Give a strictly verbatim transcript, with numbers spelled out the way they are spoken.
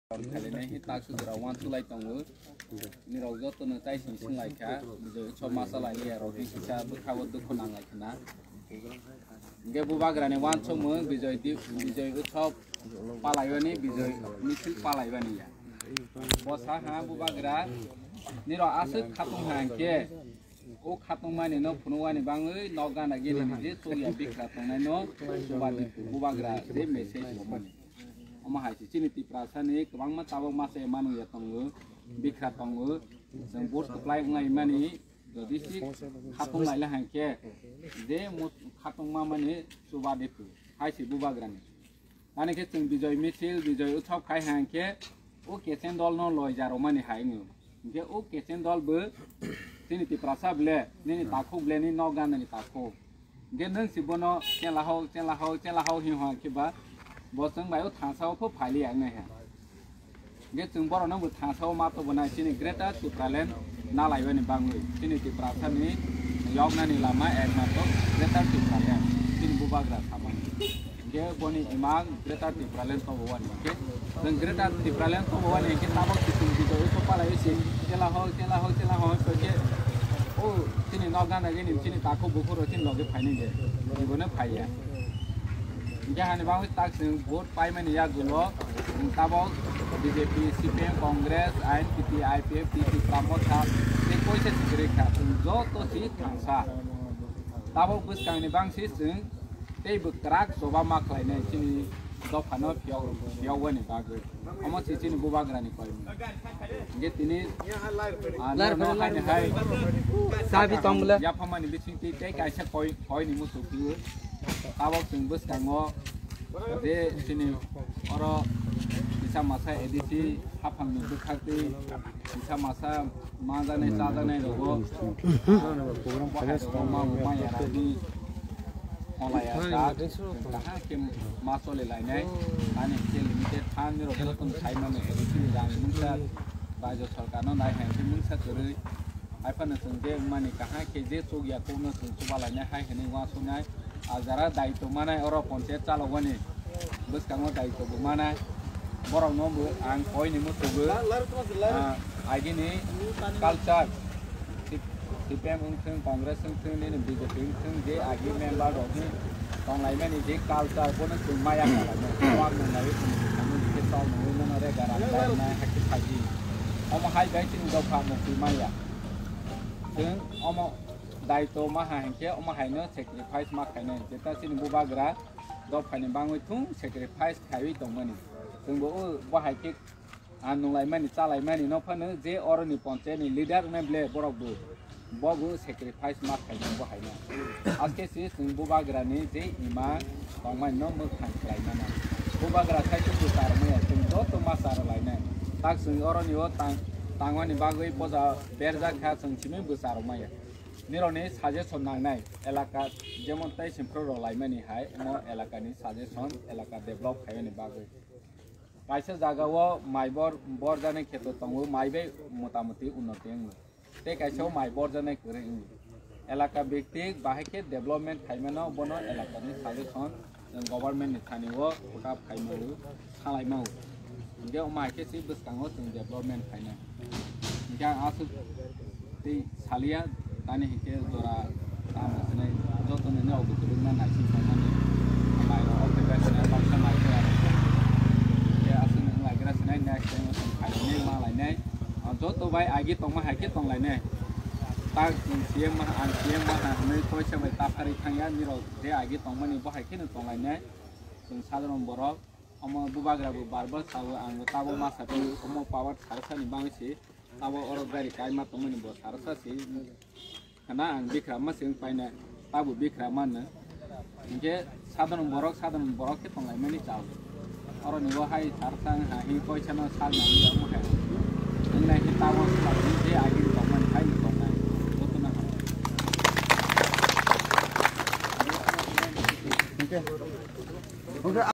Khalinai hi tak sujura wan tulai tongo. Nirok jotono chai sing sing lai kha. Bijoi utsob ma chalai liya rok hi kisa bwkha o dukhu nang lai khna. Hingke bubagrani wansukmung Bijoi di-, Bijoi utsob palaibani, Bijoi misil palaibani ya. Bo sa ha bubagra nirok aswk khatung ha hingke o khatungmani no phunukmani bangwi nok gana gini ni je chukya bikra tongnai no bubagra je message rwmani. Omo hai se chini Tiprasa ni kwbangma tabuk masa manu ya tongo, bikra tongo, chwng vote supply wnglai mani, jodi si khatung laila hai khe je mo khatung ma mani chuba de phu, hai se bubagra ni. Ani khe chwng Bijoi misil, Bijoi utsob khai hai khe o Kechen dol no loi jaro mani hai wngo. Hingke o Kechen dol bo chini Tiprasa ble, nini takhuk ble, nini nok gana ni takhuk. Hingke nwng si bono chela hok, chela hok, chela hok hin hok khe ba, bo chwng bai o thansa o pho phaili ang nai ha. Hingke chwng borok no bo thansa o ma to bo nai chini Greater Tipraland na lai bani bangwi. Chini Tiprasa ni yok nani lama ekmatro Greater Tipraland. Chini bubagra samani. Hingke boni imang Greater Tipraland tobo wani. Hingke chwng Greater Tipraland tobo wani hingke tabok kiting video iko palai si chela hok, chela hok, chela hok, hingke o chini nok gana gini chini takhuk bukhuk rok chini loge phaini de. Ibono phaiya. Hingke hani bangwi tak chwng vote paimani yagulo chwng tabok B J P, C P M, Congress, I N P T, I P F T, Tipra Motha tei koisa sikiri kha chwng joto si thangsa. Tabok bwskangni bangsi chwng tei bwkrak choba ma khlainai chini dophano phiyok, phiyokbani bagwi. Omo se chini bubagrani koimung. Hingke tini, ah, norokno haini hai chabi tong le yaphamani bisingtwi tei kaisa koi, koini muchuk phiywi. Tabok chwng bwskango je chini oro kisa masa A D C haphangni bwkhaktwi kisa masa manjaknai chajaknai rogo. Bahai rogo ma maya rani holaya jak kaham khe ma choli lainai. Ani khe limited than ni rok joto no sai mano A D C ni rang mungsa rajyo sarkar no nai hai khe mungsa kwrwi. Hai phano chwng je mani kaham khe je chukya kokno chwng chuba lainai hai hwnwi uansuknai. A jara daitw manai oro ponchayat chalokmani bwskango daitw bo manai. Borokno bo ang koini muchungo, ah, agini culture, C P M wngthwng, Congress wngthwng, nini B J P wngthwng, je agi member rok ni tonglaimani je culture bono chwng maya kalainai. Wak nunglaiwi chwng thangwi je chol nungwi mano rega rang nai hakhe phaidi. Omo hai bai chini dopha mukti maya. Chwng omo daitw maha hinkhe omo haino sacrifice ma khainai. Jeta chini bubagra dophani bangwi thung sacrifice khaiwi tongmani. Chwngbo o bo hai khe ang nunglaimani, chalaimani no phano je oroni ponchayat ni leader wngnai ble borok bo, bo bo sacrifice ma khainai bo haino. Aske se chwng bubagra ni je ima tongmani no mwkhang khlai mano. Bubagra sai se bwsa rwmaya chwng joto ma cha rwlainai. Tak chwng oroni o tang, tangmani bagwi boja berjak kha chwng simi bwsa rwmaya. Nirokni suggestion nangnai, elaka jemon tei simphru rok laimani hai, omo elakani suggestion, elaka develop khaimani bagwi. Kaisa jagao mai bor-, borjaknai kheto tongo, mai bai motamuti unnoti wngo. Tei kaisa o mai borjaknai kwrwi wngo. Elaka biktik bahai khe development khaimano, bono elakani suggestion, chwng government ni thani o kota phai mano, salai mano. Hingke omo hai khe se bwskango chwng development khainai. Hingke ang aswk tei saliya, tani hingke jora tamo sinai joto ni nog bwtwrwkna naising tongmani. Mai rok ophai bai sinai baksa mai khe aro. Hingke aswk ni wng lai gra sinai next time o chwng phai nai ma lai nai. Ah, joto bai agi tongma hai khe tong lai nai. Tak chwng C M ma, ang C M ma ha hwnwi koisa bai ta pharwi thang ya, nirok je agi tongmani bo hai kheno tong lai nai. Chwng sadharon borok, omo bubagra bo bar bar sao, ang bo tabo ma sa phi, omo power sarsa ni bangwi se, tabo oro gari kaima tongmani bo sarsa se, khana ang bikra ma se wng paina, tabo bikra ma no. Hinkhe sadharon borok, sadharon borok khe tong lai mani chao. Oro ni bo hai sarsa wng ha hi koisa no sal nang ya omo hai. Wng nai khe tabo slai ni je agini tongmani hai ni tong nai. Joto no hambai. Hinkhe.